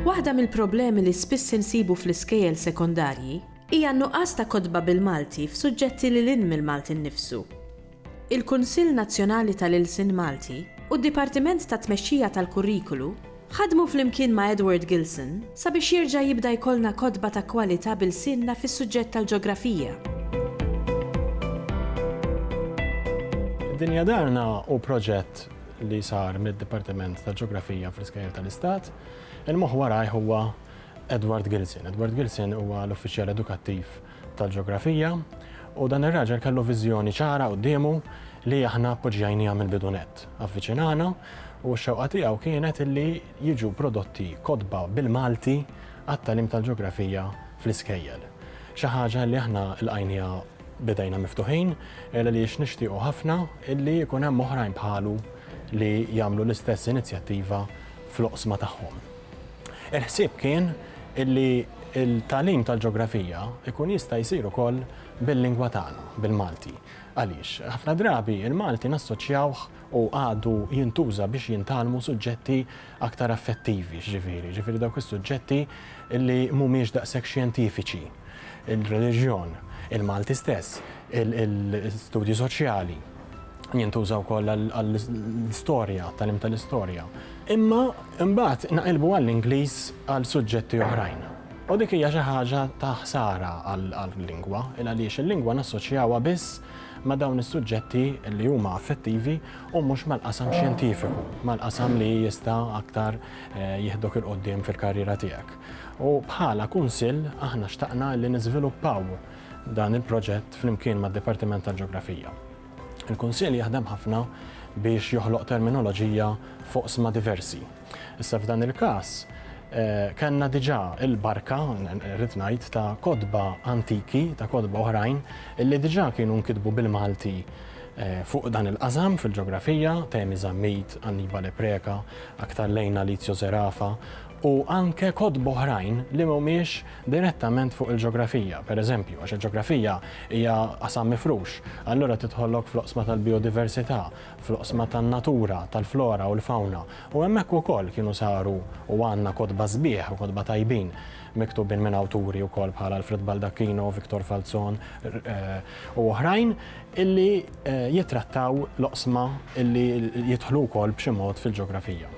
Waħda mill-problemi li spiss insibu fl-iskejjel sekondarji hija n-nuqqas ta' kotba bil-Malti f'suġġetti lil hinn mill-Malti nnifsu. Il-Kunsill Nazzjonali tal-Ilsien Malti u d-Dipartiment tat-Tmexxija tal-Kurrikulu ħadmu flimkien ma' Edward Gilson sabiex jerġa' jibda jkollna kotba ta' kwalità bi lsienna fis-suġġett tal-ġografija. Id-Dinja Darna hu proġett li sar mid-Dipartiment tal-Ġografija fl-Iskejjel tal-Istat. Il-moħħ warajh huwa Edward Gilson. Edward Gilson huwa l-uffiċjal edukattiv tal-ġografija u dan ir-raġel kellu viżjoni ċara quddiemu li aħna appoġġjajniha mill-bidu nett. Avviċinana u x-xewqa tiegħu kienet illi jiġu prodotti kotba bil-Malti għat-tagħlim tal-ġografija fl-iskejjel. Xi ħaġa li aħna lqajniha b'idejna miftuħin għaliex nixtiequ ħafna illi jkun hemm oħrajn bħalu li jagħmlu l-istess inizjattiva fl-oqsma tagħhom. Il-ħsieb kien illi l-tagħlim tal-ġografija jkun jista' jsir ukoll bil-lingwa tagħna, bil-Malti. Għaliex? Ħafna drabi l-Malti nassoċjawh u għadu jintuża biex jintgħallmu suġġetti aktar affettivi, x'ġifieri? Ġifieri dawk is-suġġetti li mhumiex daqshekk xjentifiċi, il-reliġjon, il-Malti stess, il-studji soċjali. Jintuża wkoll għall-istorja, għat-tagħlim tal-istorja. Imma imbagħad naqilbu għall-Ingliż għal suġġetti oħrajn. U dik hija xi ħaġa ta' ħsara għal-lingwa, il għaliex il-lingwa nassoċjawha biss ma' dawn is-suġġetti li huma affettivi u mhux mal-qasam xjentifiku, mal-qasam li jista' aktar eh, jieħdok 'il quddiem fil-karriera tiegħek. U bħala kunsill aħna xtaqna li niżviluppaw dan il-proġett flimkien mad-Dipartiment tal-Ġografija. Il-Kunsill jaħdem ħafna biex joħloq terminoloġija f'oqsma diversi. Issa f'dan il-każ kellna diġà il-barka, rrid ngħid, ta' kotba antiki, ta' kotba oħrajn illi diġà kienu nkitbu bil-Malti fuq dan il-qasam fil-ġografija, Temi Zammit, Annibale Preca, aktar lejn Alizio Zerafa, u anke kotba oħrajn li mhumiex direttament fuq il-ġografija, per eżempju, għax il-ġografija hija qasam mifrux, allura tidħollok fl-oqsma tal-bijodiversità, fl-oqsma tan-natura, tal-flora u l-fawna, u hemmhekk ukoll kienu saru u għandna kotba sbieħ u kotba tajbin miktubin minn awturi wkoll bħal Alfred Baldacchino, Victor Falzon u oħrajn illi jittrattaw l-oqsma illi jidħlu wkoll b'xi mod fil-ġografija.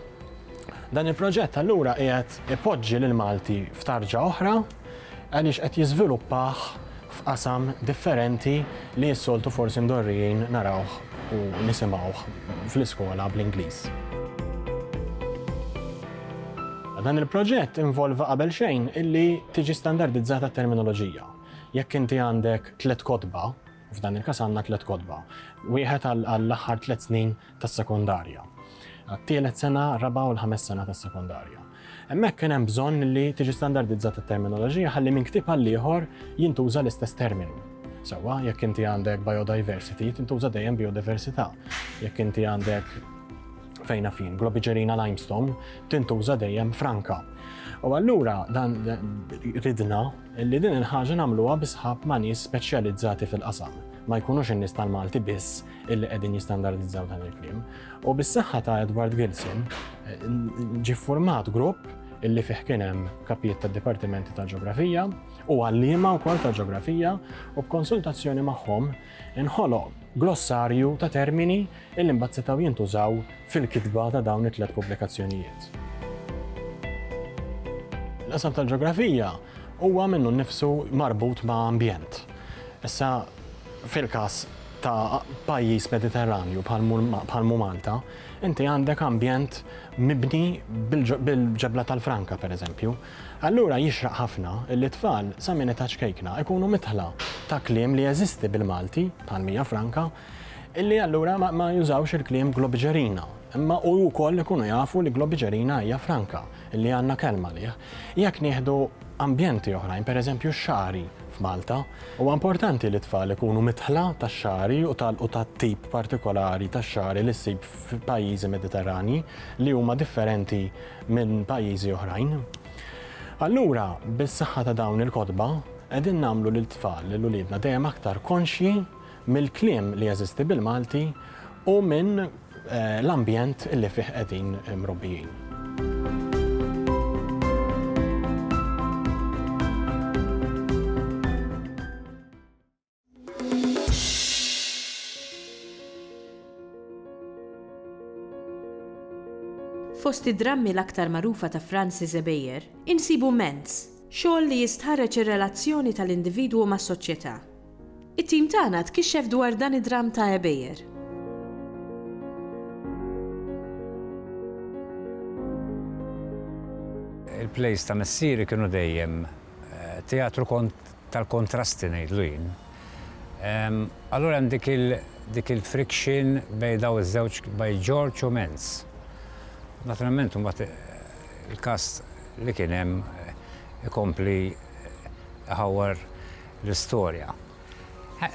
Dan il-proġett allura qiegħed ipoġġi lill-Malti f'tarġa oħra għaliex qed jiżviluppah f'qasam differenti li s-soltu forsi mdorrijin narawh u nisimgħuh fl-iskola bl-Ingliż. Dan il-proġett involva qabel xejn illi tiġi standardizzata t-terminoloġija. Jekk inti għandek tlett kotba, f'dan il-każ għandna tlett kotba, wieħed għall-aħħar tlett snin tas-sekondarja. Għat-tielet sena, raba' u l-ħames sena tas-sekondarja. Hemmhekk kien hemm bżonn li tiġi standardizzata t-terminoloġija ħalli minn ktieb għal ieħor jintuża l-istess terminu. Sewwa, jekk inti għandek biodiversity, tintuża dejjem biodiversità. Jekk inti għandek fejn naf jien, Globigerina limestone, tintuża dejjem franka. U allura dan ridna li din il-ħaġa nagħmluha bi sħab ma' nies speċjalizzati fil-qasam. Ma jkunux in-nies tal-Malti biss illi qegħdin jistandardizzaw dan il-kliem. U bis-saħħa ta' Edward Gilson ġie ffurmat grupp illi fih kien hemm kapijiet tad-dipartimenti tal-ġografija u għalliema wkoll tal-ġografija u b'konsultazzjoni magħhom inħoloq glossarju ta' termini illi mbagħad setgħu jintużaw fil-kitba ta' dawn it-tliet pubblikazzjonijiet. Il-qasam tal-ġografija huwa minnu nnifsu marbut ma' ambjent. Issa fil-każ ta' pajjiż Mediterranju bħal mhu Malta, inti għandek ambjent mibni bil-ġebla tal-franka pereżempju. Allura jixraq ħafna li t-tfal sa minn età ċkejkna jkunu midħla ta' kliem li jeżisti bil-Malti, bħal mija franka, illi allura ma jużawx il-kliem globiġerina. Imma u wkoll ikunu jafu li globiġerina hija franka, li għandna kelma għalih. Jekk nieħdu ambjenti oħrajn, pereżempju x-xagħri f'Malta, huwa importanti li t-tfal ikunu midħla tax-xagħri u tat-tip partikolari ta' xagħri li ssib f'pajjiżi Mediterranji li huma differenti minn pajjiżi oħrajn. Allura, bis-saħħa ta' dawn il-kotba, qegħdin nagħmlu lit-tfal, lil uliedna dejjem aktar konxji mill-kliem li jeżisti bil-Malti u minn l-ambjent li fih qegħdin mrobbijin. Fost id-drammi l-aktar magħrufa ta' Francis Ebejer, insibu Menz, xogħol li jistħarreġ ir-relazzjoni tal-individwu mas-soċjetà. It-tim tagħna tkixxef dwar dan id-dramm ta' Ebejer. Il-plays ta' missieri kienu dejjem teatru tal-kontrasti ngħidlu jien. Allura hemm dik il dik il-friction bejn daw iż-żewġ bejn George u Menz. Naturalment imbagħad il-cast li kien hemm ikompli iħawwar l-istorja.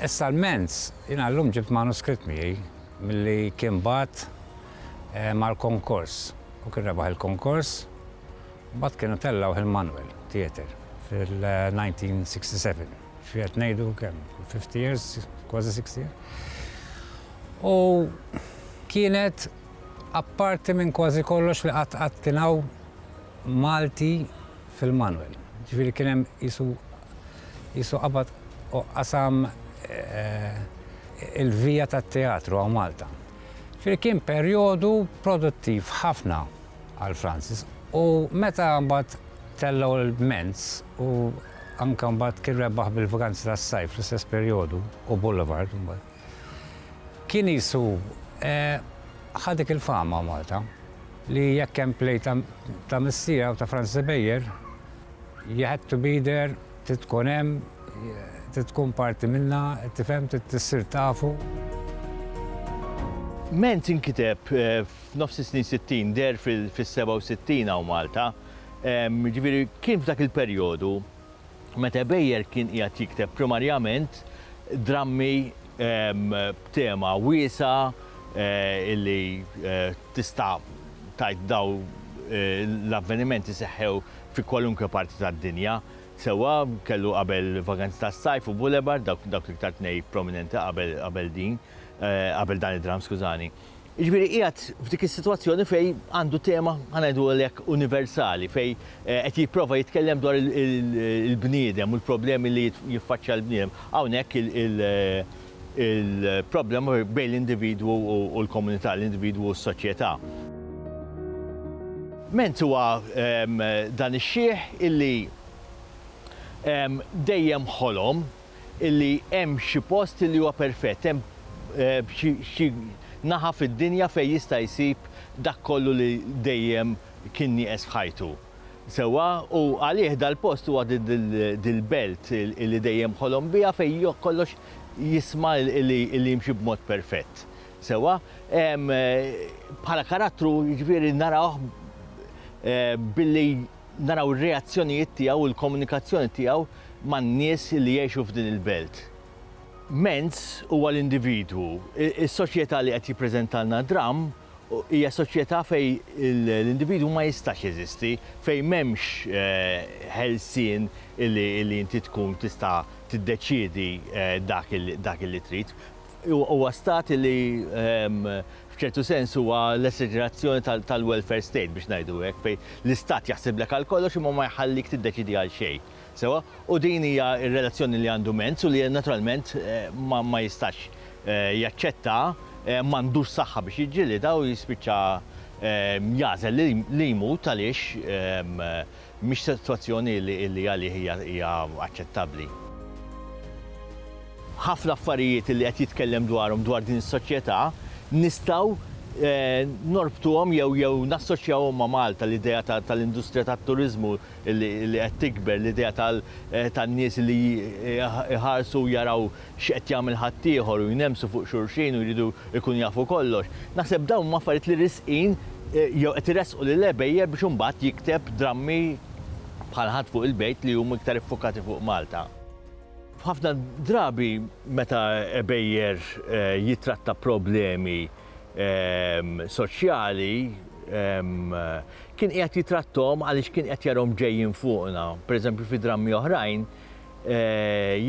Issa l-Menz, jiena llum ġibt manuskritt miegħi milli kien bagħat mal-konkors u kien rebaħ il-konkors, mbagħad kienu tellgħuh il-Manoel Theatre fil-1967. Xi qed ngħidu kemm? 50 years, kważi 60 years. U kienet apparti minn kważi kollox li qatt qatt kien hawn Malti fil-Manoel. Ġifieri kien hemm qisu qisu qabad u qasam il-vija tat-teatru hawn Malta. Ġifieri kien perjodu produttiv ħafna għal Francis u meta mbagħad tellgħu l-Menz u anke mbagħad kien rebaħ bil-vaganzi tas-sajf fl-istess perjodu u Boulevard mbagħad. Kien qisu ħa dik il-fama Malta li jekk hemm play ta' missierha u ta' Francis Ebejer, you had to be there, trid tkun hemm, trid tkun parti minnha, tifhem, trid issir tafu. Menz inkiteb f'nofs is-snin 60, deher fis-67 hawn Malta. Jiġifieri kien f'dak il-perjodu meta Ebejer kien qiegħed jikteb primarjament drammi b'tema wiesgħa illi tista' tgħid daw l-avvenimenti seħħew fi kwalunkwe parti tad-dinja. Sewwa kellu qabel Vaganzi tas-Sajf u Boulevard, dawk l-iktar tnej prominenti qabel din, qabel dan id-dramm, skużani. Jiġifieri qiegħed f'dik is-sitwazzjoni fejn għandu tema, ħa ngħidu hekk, universali, fejn qed jipprova jitkellem dwar il-bniedem u l-problemi li jiffaċċja l-bniedem. Hawnhekk il-problema bejn l-individwu u l-komunità, l-individwu u s-soċjetà. Menz huwa dan ix-xiħ illi dejjem ħolom illi hemm xi post illi huwa perfett, hemm xi naħa fid-dinja fejn jista' jsib dak kollu li dejjem kien nieqes f'ħajtu. Sewwa, u għalih dal-post huwa dil-belt illi dejjem ħolom biha fejn kollox jisma' illi jimxi b'mod perfett. Sewwa, bħala karattru jiġifieri narawh billi naraw ir-reazzjonijiet tiegħu u l-komunikazzjoni tiegħu man-nies li jgħixu f'din il-belt. Menz huwa l-individwu. Is-soċjetà li qed jippreżentalna d-dramm hija soċjetà fejn l-individwu ma jistax jeżisti, fejn m'hemmx ħelsien li inti tkun tista' tiddeċiedi dak li trid. Huwa stat li f'ċertu sens huwa l-esaġerazzjoni tal-welfare state biex ngħidu hekk, fejn l-istat jaħsiblek għal kollox imma ma jħallik tiddeċiedi għal xejn. Sewwa? U din hija r-relazzjoni li għandu Menz u li naturalment ma jistax jaċċetta, m'għandux saħħa biex jiġġielidha u jispiċċa jagħżel li jmut għaliex Mhix sitwazzjoni li għalih hija aċċettabbli. Ħafna affarijiet li qed jitkellem dwarhom dwar din is-soċjetà nistgħu. norbtuhom jew jew nassoċjawhom ma' Malta, l-idea tal-industrija tat-turiżmu li qed tikber, l-idea tan-nies li jħarsu u jaraw x'qed jagħmel ħaddieħor u jnemmsu fuq xulxin u jridu jkunu jafu kollox. Naħseb dawn huma affarijiet li risqin jew qed iressqu lil Ebejer biex imbagħad jikteb drammi bħal Ħadd fuq il-Bejt li huma iktar iffukati fuq Malta. F'ħafna drabi meta Ebejer jittratta problemi soċjali kien qiegħed jitrattom għaliex kien qed jarhom ġejjin fuqna. Pereżempju fi drammi oħrajn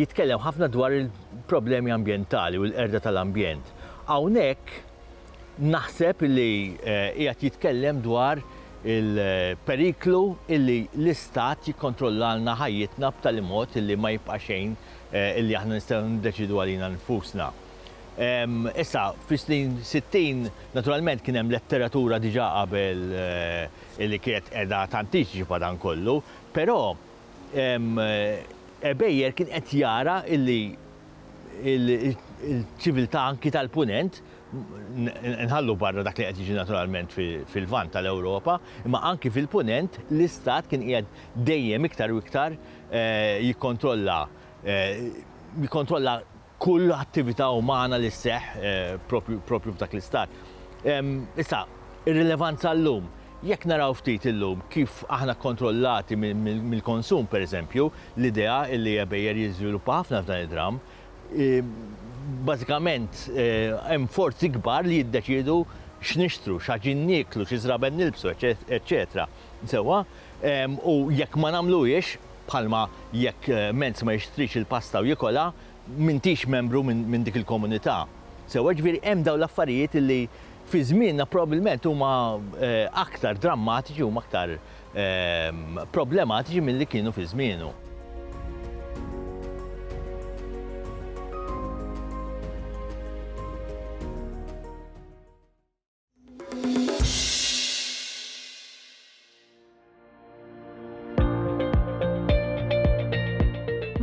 jitkellem ħafna dwar il-problemi ambjentali u l-qerda tal-ambjent. Hawnhekk naħseb li qiegħed jitkellem dwar il-periklu illi l-istat jikkontrollalna ħajjitna b'tali mod illi ma jibqa' xejn illi aħna nistgħu niddeċiedu għalina nfusna. Issa, fis-snin 60, naturalment kien hemm letteratura diġà qabel illi kienet qiegħda tantiċipa dan kollu, però Ebejer kien qed jara illi l-ċiviltà anki tal-Punent, nħallu barra dak li qed jiġi naturalment fil-Lvant tal-Ewropa, imma anki fil-Punent l-Istat kien qiegħed dejjem iktar u iktar jikkontrolla jikkontrolla kull attività umana li sseħħ propju f'dak l-istat. Issa, ir-rilevanza llum, jekk naraw ftit illum kif aħna kkontrollati mill-konsum pereżempju, l-idea li Ebejer jiżviluppa ħafna f'dan id-dramm, bażikament hemm forzi kbar li jiddeċiedu x'nixtru, x'għaġin nieklu, xi żraben nilbsu, eċċetera. Sewwa? U jekk ma nagħmluhiex, bħalma jekk Menz ma jixtrix il-pasta u jikolha, m'intix membru minn dik il-komunità. Sewwa, ġifieri hemm dawn l-affarijiet li fi żmienna probabbilment huma aktar drammatiċi, huma aktar problematiċi milli kienu fi żmienu.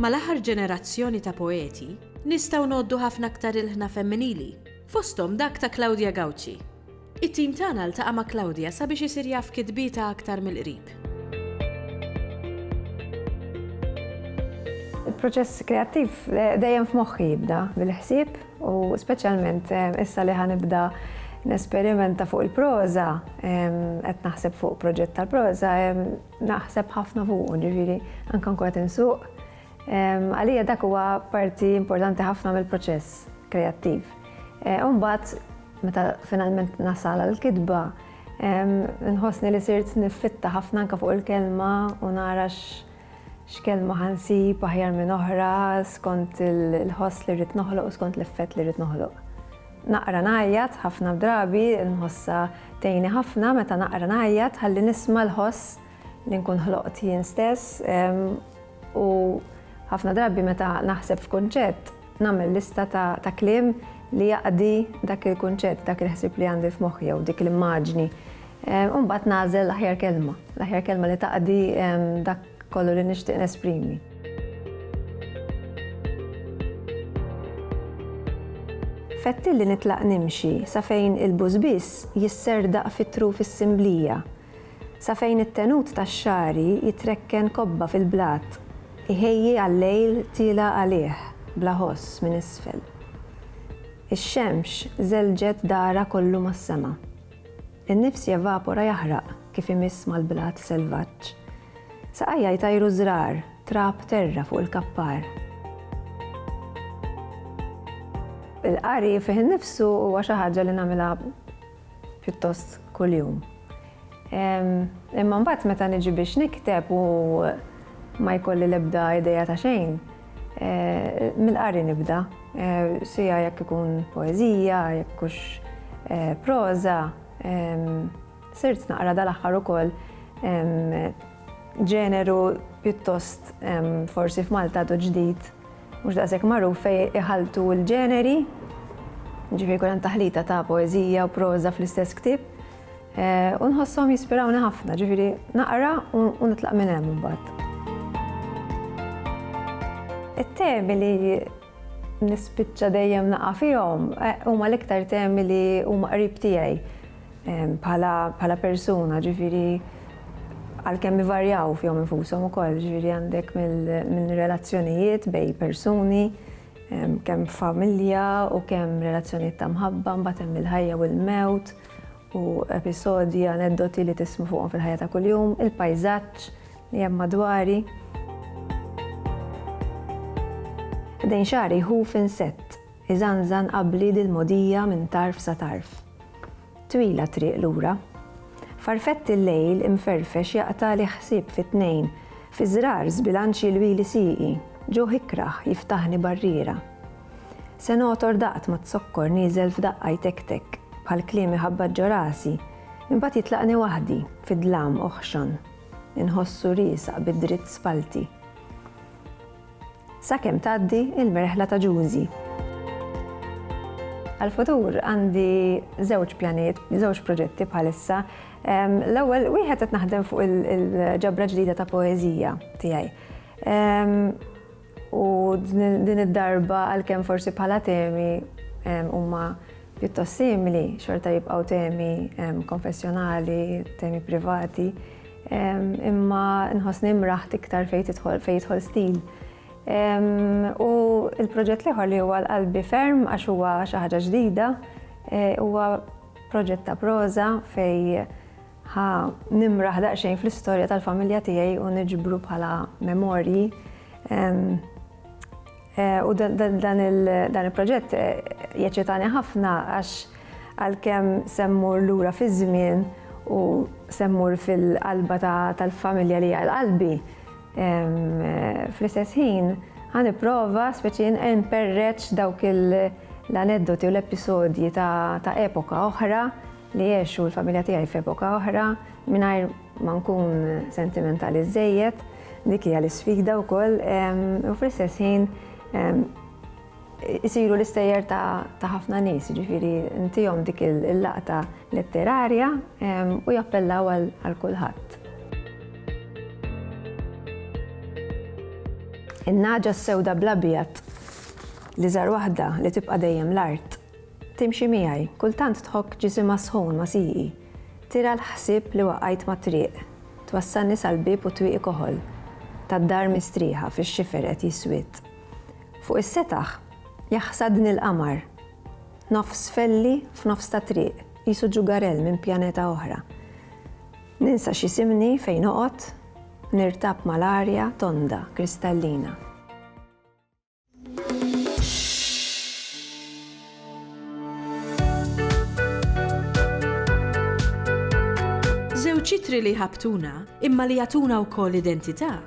Mal-aħħar ġenerazzjoni ta' poeti, nistgħu ngħoddu ħafna aktar ilħna femminili, fosthom dak ta' Claudia Gauci. It-tim tagħna ltaqa' ma' Claudia sabiex isir jaf kitbietha aktar mill-qrib. Il-proċess kreattiv dejjem f'moħħi jibda bil-ħsieb U speċjalment issa li ħa nibda nesperimenta fuq il-proża, qed naħseb fuq proġett tal-proża, naħseb ħafna fuqu, ġifieri anke nkun qed insuq. Għalija dak huwa parti importanti ħafna mill-proċess kreattiv. U mbagħad meta finalment nasal għall-kitba, nħossni li sirt niffitta ħafna anke fuq il-kelma u nara X'kelma ħa nsib aħjar minn oħra skont il-ħoss li rrid noħloq u skont l-effett li rrid noħloq. Naqra ngħajjat ħafna drabi nħossha tgħinni ħafna meta naqra ngħajjat ħalli nisma' l-ħoss li nkun ħloqt jien stess u ħafna drabi meta naħseb f'kunċett nagħmel lista ta' kliem li jaqdi dak il-kunċett, dak il-ħsieb li għandi f'moħħi jew dik l-immaġni. U mbagħad nagħżel l-aħjar kelma, l-aħjar kelma li taqdi dak kollu li nixtieq nesprimi. Fettilli nitlaq nimxi sa fejn il-bużbież jisserdaq fi truf is-simblija, sa fejn it-tenut tax-xagħri jitrekken kobba fil-blat, iħejji għal-lejl tiela' għalih bla ħoss minn isfel. Ix-xemx żelġet darha kollu mas-sema. In-nifs jevapora jaħraq kif imiss mal-blat selvaġġ. Saqajja jtajru żrar, trab terra fuq il-kappar. Il-qari fih innifsu huwa xi ħaġa li nagħmilha pjuttost kuljum. Imma mbagħad meta niġi biex nikteb u ma jkolli l-ebda idea ta' xejn, mill-qari nibda. Sija jekk ikun poeżija, jekk hux proża. Sirt naqra dal-aħħar ukoll ġeneru pjuttost forsi f'Malta għadu ġdid, mhux daqshekk magħruf fejn iħalltu l-ġeneri, ġifieri jkun hemm taħlita ta' poeżija u proża fl-istess ktieb. U nħosshom jispirawni ħafna, ġifieri naqra u nitlaq minn hemm imbagħad. It-temi li. nispiċċa dejjem naqa' fihom huma l-iktar temi li huma qrib tiegħi bħala bħala persuna, ġifieri għalkemm ivarjaw fihom infushom ukoll, ġifieri għandek minn relazzjonijiet bejn persuni, kemm familja u kemm relazzjonijiet ta' mħabba, mbagħad hemm il-ħajja u l-mewt u episodji, aneddoti li tisma' fuqhom fil-ħajja ta' kuljum, il-pajżaġġ li hemm madwari. Ħdejn xagħri jħuf insett, iżanżan qabli dil-mogħdija minn tarf sa tarf. Twila t-triq lura. Farfett il-lejl imferfex jaqtagħli ħsieb fi tnejn, fi żrar żbilanċ jilwili sieqi, ġuħ ikrah jiftaħni barriera. Se nogħtor daqt maz-zokkor nieżel f'daqqa jtektek, bħal kliem iħabbat ġo rasi, imbagħad jitlaqni waħdi, fid-dlam oħxon. Inħossu riesaq bi dritt spallti. Sakemm tgħaddi l-merħla ta' Ġużi. Għall-futur għandi żewġ pjanijiet, żewġ proġetti bħalissa. L-ewwel wieħed qed naħdem fuq il-ġabra ġdida ta' poeżija tiegħi. U din id-darba għalkemm forsi bħala temi huma pjuttost simili, xorta jibqgħu temi konfessjonali, temi privati, imma nħossni mraħt iktar fejn tidħol fejn jidħol stil. U l-proġett l-ieħor li huwa l-qalbi ferm għax huwa xi ħaġa ġdida, e, huwa proġett ta' proża fej ħa nimraħ daqsxejn fl-istorja tal-familja tiegħi u niġbru bħala memorji. Eh, u dan il-proġett eh, jeċitani ħafna għax għalkemm semmur lura fiż-żmien u semmur fil-qalba tal-familja li għal qalbi, eh, fl-istess ħin ħa nipprova speċi nperreċ dawk l-aneddoti u l-episodji ta' epoka oħra li għexu l-familja tiegħi f'epoka oħra mingħajr ma nkun sentimentali żejjed, dik hija l-isfida wkoll, u fl-istess ħin isiru l-istejjer ta' ħafna nies, jiġifieri ntihom dik il-laqta letterarja u jappellaw għal kulħadd. In-nagħġa s-sewda bl-abjad, l-iżgħar waħda li tibqa' dejjem l-art. Timxi miegħi, kultant tħokk ġisimha sħun ma' sieqi. Tirgħa l-ħsieb li waqqajt mat-triq. Twassalni sal-bieb u twieqi koħol. Tad-dar mistrieħa fix-xifer qed jiswied. Fuq is-setaħ, jaħsadni l-qamar. Nofs felli f'nofs ta' triq, qisu ġugarell minn pjaneta oħra. Ninsa x'jisimni, fejn noqgħod, nirtab mal-arja tonda, kristallina. Żewġ ittri li jħabbtuna, imma li jagħtuna wkoll identità,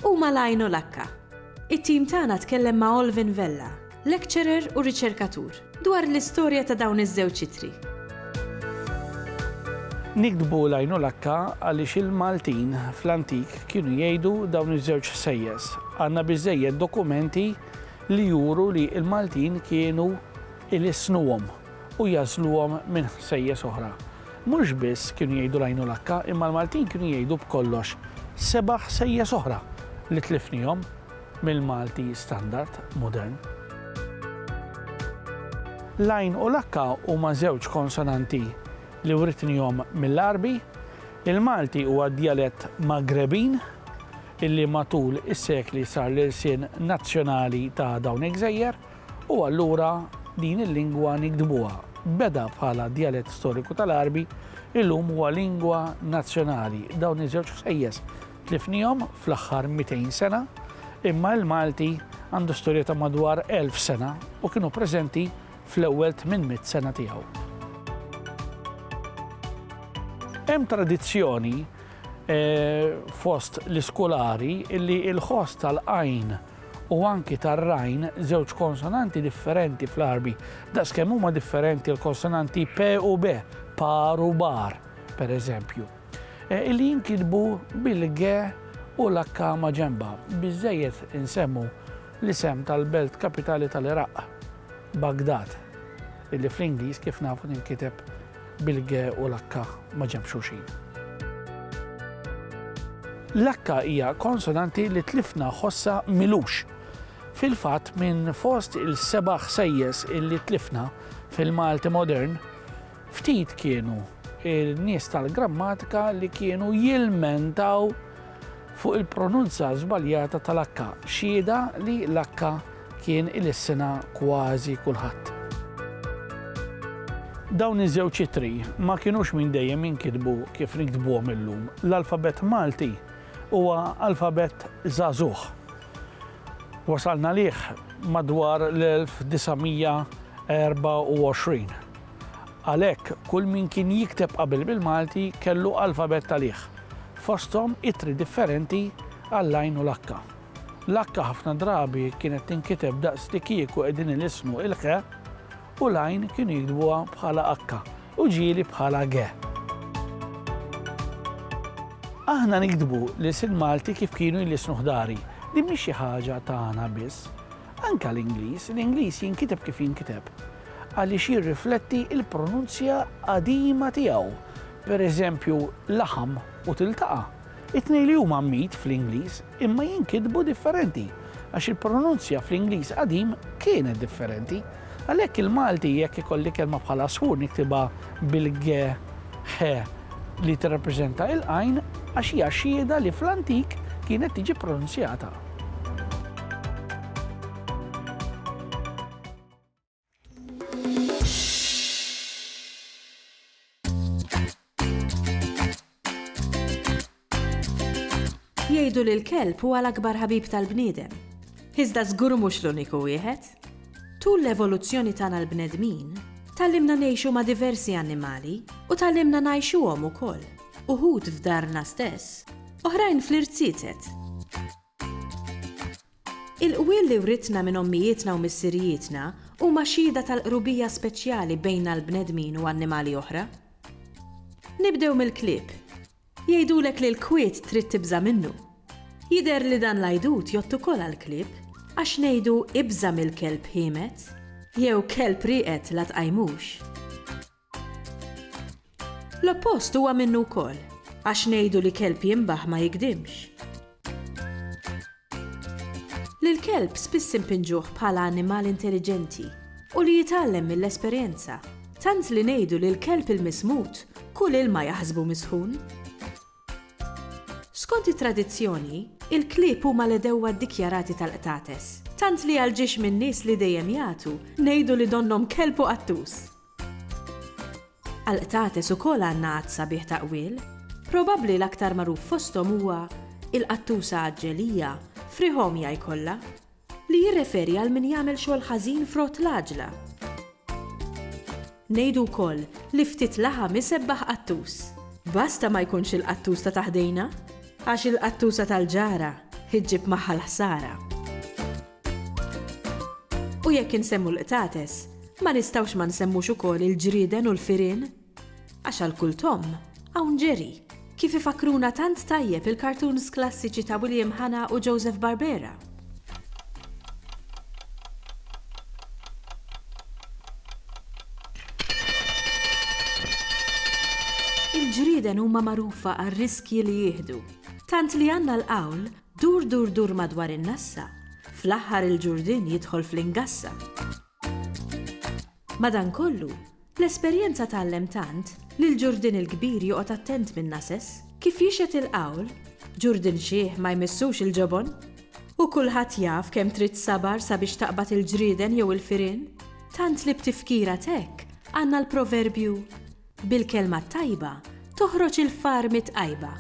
huma l-għajn u l-akka. It-tim tagħna tkellem ma' Olvin Vella, lecturer u riċerkatur, dwar l-istorja ta' dawn iż-żewġ ittri. Niktbu l-għajn u l-akka għaliex il-Maltin fl-antik kienu jgħidu dawn iż-żewġ ħsejjes. Għandna biżżejjed dokumenti li juru li l-Maltin kienu ilissnuhom u jagħżluhom minn ħsejjes oħra. Mhux biss kienu jgħidu l-għajn u l-akka imma l-Maltin kienu jgħidu b'kollox seba' ħsejjes oħra li tlifnihom mill-Malti standard modern. L-għajn u l-akka huma żewġ konsonanti li writnihom mill-Għarbi. Il-Malti huwa djalett Magrebin illi matul is-sekli sar l-ilsien nazzjonali ta' dawn il-gżejjer u allura din il-lingwa niktbuha. Beda bħala djalett storiku tal-Għarbi, illum huwa lingwa nazzjonali. Dawn iż-żewġ ħsejjes Tlifnihom fl-aħħar 200 sena, imma il-Malti għandu storja ta' madwar 1000 sena u kienu preżenti fl-ewwel 800 sena tiegħu. Hemm tradizzjoni fost l-iskulari illi l-ħoss tal-għajn u anki tar-rajn, żewġ konsonanti differenti fl-Għarbi, daqskemm huma differenti l-konsonanti p u b, par u bar, per eżempju. Illi jinkitbu bil-G u l-H ma' ġenbha. Biżżejjed insemmu l-isem tal-belt kapitali tal-Iraq, Baghdad, illi fl-Ingliż kif nafu tinkiteb bil-G u l-H ma' ġenb xulxin. L-H hija konsonanti li tlifna ħossha m'ilux. Fil-fatt minn fost il-seba' ħsejjes illi tlifna fil-Malti modern, ftit kienu n-nies tal-grammatika li kienu jilmentaw fuq il-pronunza żbaljata tal-akka, xhieda li l-akka kien ilissinha kważi kulħadd. Dawn iż-żewġ ittri ma kinux minn dejjem jinkitbu kif niktbuhom illum. L-alfabett Malti huwa alfabett żagħżugħ. Wasalna għalih madwar l-1924. Għalhekk, kull min kien jikteb qabel bil-Malti kellu alfabett għalih, fosthom ittri differenti għall-għajn u l-akka. L-akka ħafna drabi kienet tinkiteb daqs li kieku qegħdin ilissnu il-ħe u l-għajn kienu jiktbuha bħala akka u ġieli bħala ge. Aħna niktbu l-ilsien Malti kif kienu jlissnu ħdari. Din mhix xi ħaġa tagħna biss. Anke l-Ingliż, l-Ingliż jinkiteb kif jinkiteb għaliex jirrifletti l-pronunzja qadima tiegħu. Per eżempju, laħam u tiltaqa'. It-tnejn li huma meat fl-Ingliż imma jinkitbu differenti għax il-pronunzja fl-Ingliż qadim kienet differenti. Għalhekk il-Malti jekk ikolli kelma bħal għasfur niktibha bil-g, ħ li tirrappreżenta il-għajn għax hija xhieda li fl-antik kienet tiġi pronunzjata. Jgħidu li l-kelb huwa l-akbar ħabib tal-bniedem. Iżda żgur mhux l-uniku wieħed. Tul l-evoluzzjoni tagħna l-bnedmin, tgħallimna ngħixu ma' diversi annimali u tgħallimna ngħixuhom ukoll, uħud f'darna stess, oħrajn fl-irziezet. Il-qwiel li writna minn ommijietna u missirijietna huma xhieda tal-qrubija speċjali bejnna l-bnedmin u annimali oħra. Nibdew mill-klieb. Jgħidulek li l-kwiet trid tibża' minnu. Jidher li dan l-għajdut jgħodd ukoll għall-klieb, għax ngħidu ibża' mill-kelb ħiemed, jew kelb rieqed la tqajmux. L-oppost huwa minnu wkoll, għax ngħidu li kelb jinbaħ ma jigdimx. Lill-kelb spiss inpinġuh bħala annimal intelliġenti u li jitgħallem mill-esperjenza, tant li ngħidu li l-kelb il-mismut kull ilma jaħsbu misħun. Skont it-tradizzjoni, il-klieb huma l-għedewwa ddikjarati tal-qtates, tant li għal ġiex min-nies li dejjem jagħtu, ngħidu li donnhom kelb u qattus. Għall-qtates ukoll għandna għadd sabiħ ta' qwiel. Probabbli l-aktar magħruf fosthom huwa Il-qattusa għaġġelija frieħ għomja jkollha, li jirreferi għal min jagħmel xogħol ħażin frott l-għaġla. Ngħidu wkoll li ftit laħam isebbaħ qattus. Basta ma jkunx il-qattus ta' ta' ħdejna, għax il-qattusa tal-ġara ġġib magħha l-ħsara. U jekk insemmu l-qtates, ma nistgħux ma nsemmux ukoll il-ġrieden u l-firien. Għax għal kull Tom, hawn Jerry, kif ifakkruna tant tajjeb il-cartoons klassiċi ta' William Hanna u Joseph Barbera. Il-ġrieden huma magħrufa għar-riskji li jieħdu, tant li għandna l-qawl Dur dur dur madwar in-nassa, fl-aħħar il-ġurdien jidħol fl-ingassa. Madankollu, l-esperjenza tgħallem tant li l-ġurdien il-kbir joqgħod attent min-nases. Kif jixhed il-qawl, ġurdien xiħ ma jmissux il-ġobon. U kulħadd jaf kemm trid sabar sabiex taqbad il-ġrieden jew il-firien, tant li b'tifkira t'hekk għandna l-proverbju, Bil-kelma t-tajba toħroġ il-far mit-tqajba.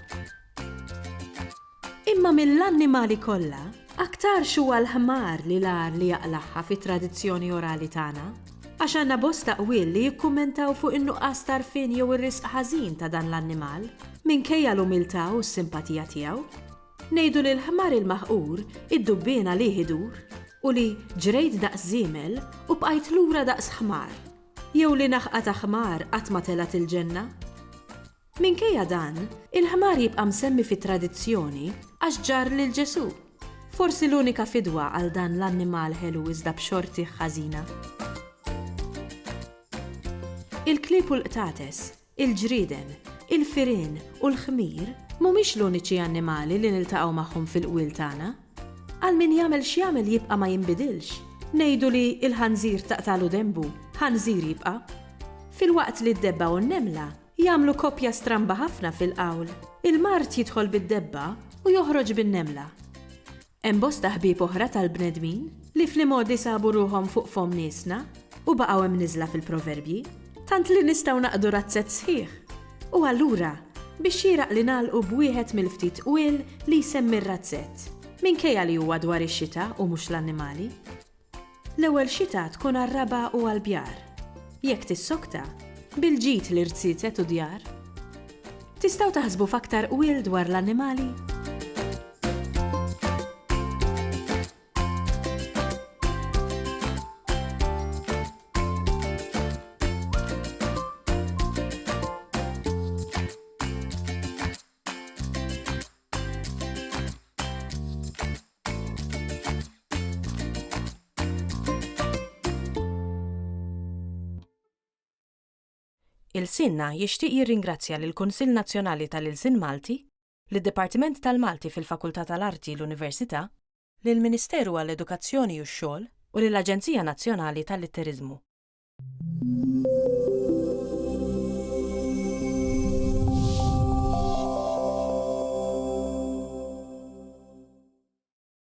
Imma mill-annimali kollha, aktarx huwa l-ħmar li l-agħar li jaqlagħha fit-tradizzjoni orali tagħna, għax għandna bosta qwiel li jikkummentaw fuq in-nuqqas t'għarfien jew ir-risq ħażin ta' dan l-annimal, minkejja l-umiltà u s-simpatija tiegħu. Ngħidu li l-ħmar il-maħqur id-dubbien għalih idur, u li ġrejt daqs żiemel u bqajt lura daqs ħmar, jew li naħqa ta' ħmar qatt ma telgħet il-ġenna. Minkejja dan, il-ħmar jibqa' msemmi fit-tradizzjoni għax ġarr lil Ġesù, forsi l-unika fidwa għal dan l-annimal ħelu iżda b'xortih ħażina. Il-klieb u l-qtates, il-ġrieden, il-firien u l-ħmir mhumiex l-uniċi annimali li niltaqgħu magħhom fil-qwiel tagħna. Għal min jagħmel x'jagħmel jibqa' ma jinbidilx. Ngħidu li l-ħanżir taqtagħlu denbu, ħanżir jibqa'. Filwaqt li d-debba u n-nemla jagħmlu koppja stramba ħafna fil-qawl, il-mard jidħol bid-debba u joħroġ bin-nemla. Hemm bosta ħbieb oħra tal-bnedmin li fl-imgħoddi sabu ruħhom fuq fomm niesna u baqgħu imniżżla fil-proverbji, tant li nistgħu naqdu razzett sħiħ. U allura, bix-xieraq li nagħlqu b'wieħed mill-ftit qwiel li jsemmi r-razzett, minkejja li huwa dwar ix-xita u mhux l-annimali. L-ewwel xita tkun għar-raba' u għall-bjar. Jekk tissokta, bil-ġid l-irziezet u djar. Tistgħu taħsbu f'aktar qwiel dwar l-annimali? Ilsienna jixtieq jirringrazzja lill-Kunsill Nazzjonali tal-Ilsien Malti, lid-Dipartiment tal-Malti fil-Fakultà tal-Arti l-Università, lill-Ministeru għall-Edukazzjoni u x-Xogħol u lill-Aġenzija Nazzjonali tal-Litteriżmu.